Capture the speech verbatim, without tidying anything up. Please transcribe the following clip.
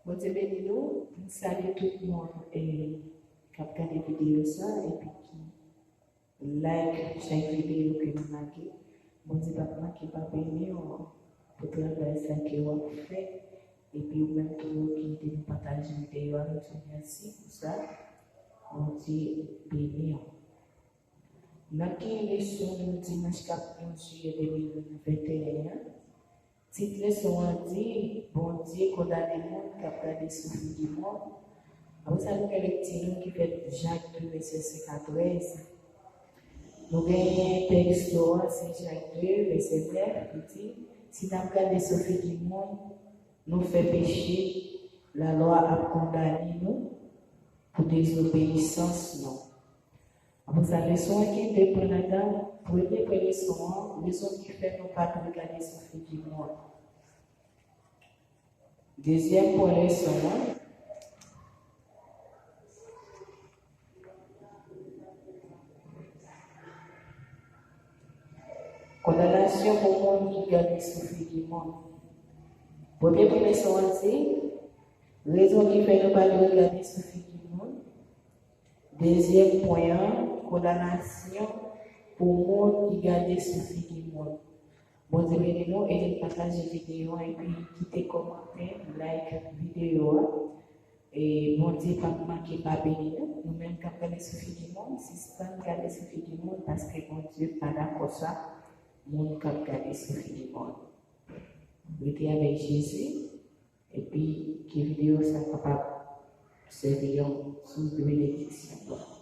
Bondye beni nou. M salye tout moun, e, k ap gade videyo sa epi ki like chak videyo ke nou lage. Bondye p ap manke pa beni w pou travay sa ke w ap fè. Epi ou menm tou ki ede nou pataje videyo a, nou di w mèsi pou sa. Bondye beni w. N ap gen leson nou dimanch kat jiyè de mil venteyen an. Tit leson an di, Bondye kondane moun k ap gade sou figi moun. Apre sa, nou gen lekti nou ki fèt Jak de, vèsè senk a trèz. Nou genyen tèks yo a, se Jak de, vèsè nèf, ki di, si n ap gade sou figi moun, nou fè peche, lalwa ap kondane nou pou dezobeyisans nou. Apre sa, leson an gen de pwen ladan. Premye pwen leson an, rezon ki fè nou pa dwe gade sou figi moun. Dezyèm pwen leson an, kondanasyon pou moun ki gade sou figi moun. Premye pwen leson an di, rezon ki fè nou pa dwe gade sou figi moun. Dezyèm pwen an, kondanasyon pou moun ki gade sou figi moun. Bondye beni nou, ede n pataje videyo an epi kite kòmantè, like videyo a. E Bondye p ap manke pa beni nou. Nou menm k ap gade sou figi moun, sispann gade sou figi moun, paske Bondye pa dakò sa, moun k ap gade sou figi moun. Rete avèk Jezi, epi ke videyo sa kapab sèvi yon sous de benediksyon.